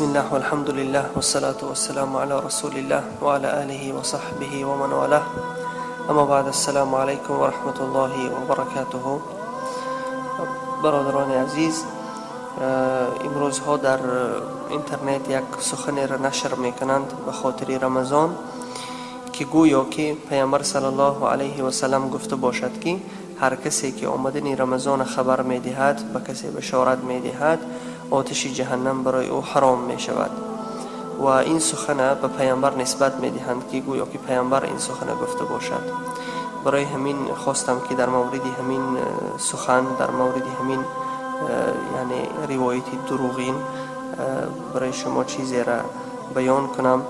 Бисмиллаҳ валҳамдулиллаҳ вассалату вассаламу ала расулиллаҳ ва ала алиҳи ва саҳбиҳи ва ман валаҳ. Аммо баъд, ассалому алайкум ва раҳматуллоҳи ва баракатуҳу. Бародарони азиз, имрӯзҳо дар интернет як суханеро нашр мекунанд ба хотири Рамазон, ки гӯё ки Паёмбар саллаллоҳу алайҳи васаллам гуфта бошад, ки ҳар касе ки омадани Рамазона хабар медиҳад, ба касе башорат медиҳад, оташи ҷаҳаннам барои ӯ ҳаром мешавад. Ва ин сухана ба Паёмбар нисбат медиҳанд, ки гӯё ки Паёмбар ин сухана гуфта бошад. Барои ҳамин хостам, ки дар мавриди ҳамин сухан, дар мавриди ҳамин яъне ривояти дурӯғин барои шумо чизеро баён кунам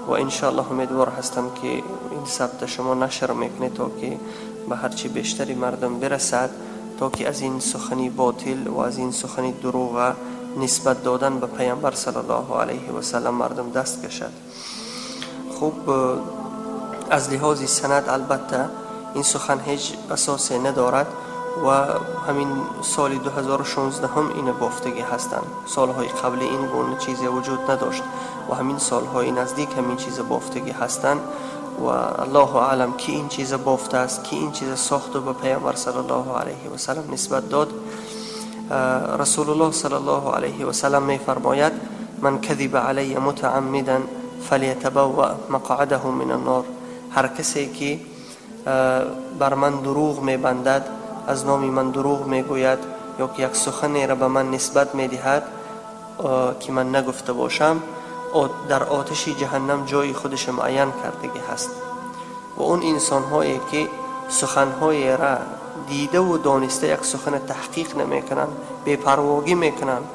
ва иншоаллоҳ умедвор ҳастам, ки ин сабта шумо нашр мекунед, то ки ба ҳарчи бештари мардум бирасад, то ки аз ин сухани ботил ва аз ин сухани дурӯға нисбат додан ба Паёмбар саллаллоҳу алайҳи васаллам мардум даст кашад. Хуб, аз лиҳози санад албатта ин сухан ҳеҷ асосе надорад ва ҳамин соли 2016 ина бофтагӣ ҳастанд. Солҳои қабли ин гуна чизе вуҷуд надошт ва ҳамин солҳои наздик ҳамин чиза бофтагӣ ҳастанд ва аллоҳу аълам, ки ин чиза бофтааст, ки ин чиза сохту ба Паёмбар саллаллоҳу алайҳи васаллам нисбат дод. Расулуллоҳ саллаллоҳу алайҳи васаллам мефармояд: ман кадиба алайя мутааммидан фалятабавва мақъадаҳу мин аннор. Ҳар касе ки бар ман дурӯғ мебандад, аз номи ман дурӯғ мегӯяд ё ки як суханеро ба ман нисбат медиҳад, ки ман нагуфта бошам, дар оташи ҷаҳаннам ҷои худаш муайян кардагӣ ҳаст. Ва он инсонҳое ки суханҳоеро дидаву дониста як сухана таҳқиқ намекунанд, бепарвогӣ мекунанд,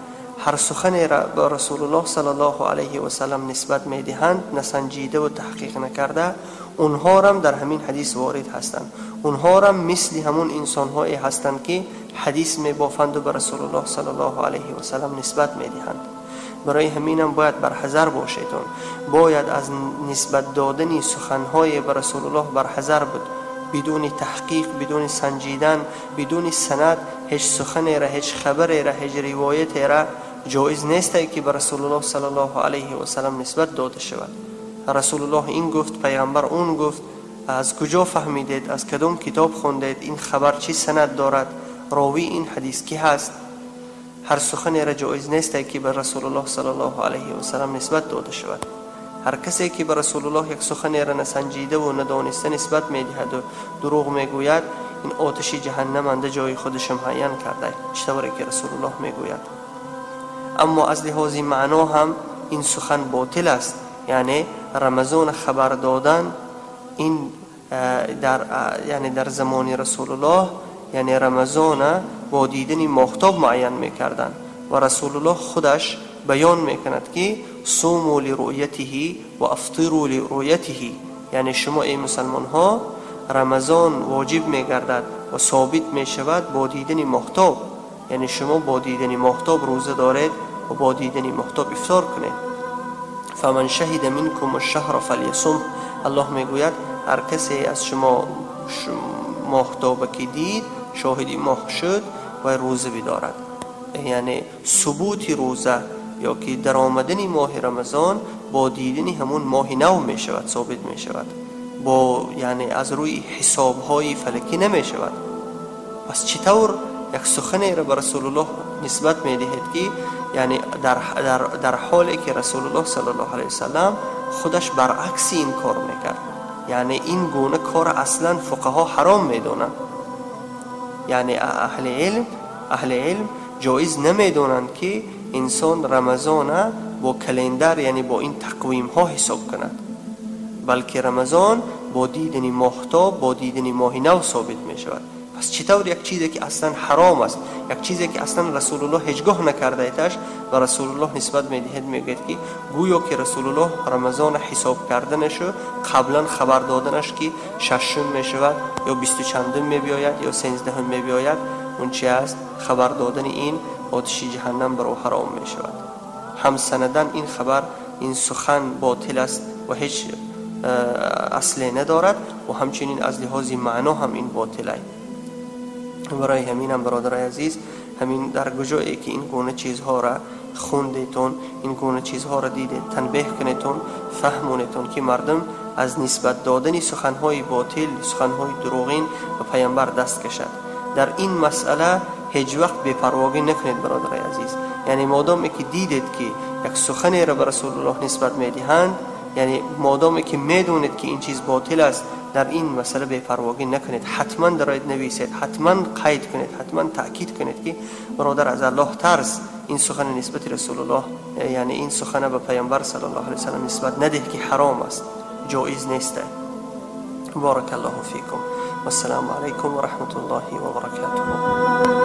ҳар суханеро ба Расулуллоҳ саллаллоҳу алайҳи васаллам нисбат медиҳанд, насанҷидаву таҳқиқ накарда, онҳорам дар ҳамин ҳадис ворид ҳастанд. Онҳорам мисли ҳамун инсонҳое ҳастанд, ки ҳадис мебофанду ба Расулуллоҳ саллаллоҳу алайҳи васаллам нисбат медиҳанд. Барои ҳаминам бояд барҳазар бошедон, бояд аз нисбат додани суханҳое ба Расулуллоҳ барҳазар буд. Бидуни таҳқиқ, бидуни санҷидан, бидуни санад ҳеҷ суханеро, ҳеҷ хабареро, ҳеҷ ривоятеро ҷоиз несте, ки ба Расулуллоҳ саллаллоҳу алайҳи васаллам нисбат дода шавад. Расулуллоҳ ин гуфт, Пайғамбар он гуфт, аз куҷо фаҳмидед, аз кадом китоб хондед, ин хабар чӣ санад дорад, ровии ин ҳадис кӣ ҳаст? Ҳар суханеро ҷоиз несте, ки ба Расулуллоҳ саллаллоҳу алайҳи васаллам нисбат дода шавад. Ҳар касе ки ба Расулуллоҳ як суханеро насанҷидаву надониста нисбат медиҳаду дурӯғ мегӯяд, ин оташи ҷаҳаннам анда ҷои худаш муайян карда, чӣ тавре ки Расулуллоҳ мегӯяд. Аммо аз лиҳози маъно ҳам ин сухан ботил аст. Яъне Рамазон хабар додан ин дар, яъне дар замони Расулуллоҳ, яъне Рамазона бо дидани моҳтоб муайян мекарданд ва Расулуллоҳ худаш баён мекунад, ки суму лируъятиҳи ва афтиру лируъятиҳи, яъне шумо эй мусалмонҳо, Рамазон воҷиб мегардад ва собит мешавад бо дидани моҳтоб, яъне шумо бо дидани моҳтоб рӯза доред ва бо дидани моҳтоб ифтор кунед. Фаман шаҳида минкум ашшаҳра фалйасум. Аллоҳ мегӯяд, ҳар касе аз шумо моҳтоба ки дид, шоҳиди моҳ шуд, вай рӯза бидорад. Яъне субути рӯза ё ки даромадани моҳи Рамазон бо дидани ҳамун моҳи нав мешавад, собит мешавад, бо яъне аз рӯи ҳисобҳои фалакӣ намешавад. Пас чӣ тавр як суханеро ба Расулуллоҳ нисбат медиҳед, ки яъне дар ҳоле ки Расулуллоҳ саллаллоҳу алайҳи васаллам худаш баръакси ин кор мекард? Яъне ин гуна кор аслан фуқаҳо ҳаром медонанд, яъне аҳли илм ҷоиз намедонанд, ки инсон Рамазона бо календар, яъне бо ин тақвимҳо ҳисоб кунад, балки Рамазон бо дидани моҳтоб, бо дидани моҳи нав собит мешавад. Пас чӣ тавр як чизе ки аслан ҳаром аст, як чизе ки аслан Расулуллоҳ ҳеҷ гоҳ накардаиташ, ба Расулуллоҳ нисбат медиҳед, мегӯяд, ки гӯё ки Расулуллоҳ Рамазона ҳисоб карданашу қаблан хабар доданаш, ки шашум мешавад ё бисту чандум мебиёяд ё 13-ум мебиёяд, он чи аст, хабар додани ин оташи ҷаҳаннам бар ӯ ҳаром мешавад? Ҳам санадан ин хабар, ин сухан ботил аст ва ҳеҷ асле надорад ва ҳамчунин аз лиҳози маъно ҳам ин ботилай. Барои ҳаминам, бародарои азиз, ҳамин дар куҷое ки ин гуна чизҳоро хундетон, ин гуна чизҳоро дидед, танбеҳ кунедтон, фаҳмонедтон, ки мардум аз нисбат додани суханҳои ботил, суханҳои дурӯғин ба паямбар даст кашад. Дар ин масъала ҳеҷ вақт бепарвогӣ накунед, бародари азиз. Яъне модоме ки дидед, ки як суханеро ба Расулуллоҳ нисбат медиҳанд, яъне модоме ки медонед, ки ин чиз ботил аст, дар ин масъала бепарвогӣ накунед. Ҳатман дароед нависед, ҳатман қайд кунед, ҳатман таъкид кунед, ки бародар, аз Аллоҳ тарс, ин сухани нисбати Расулуллоҳ, яъне ин сухана ба паямбар саллаллоҳу алайҳи васаллам нисбат надеҳ, ки ҳаром аст, ҷоиз нест. Борак Аллоҳу фикум. Вассалому алайкум ва раҳматуллоҳи ва баракатуҳ.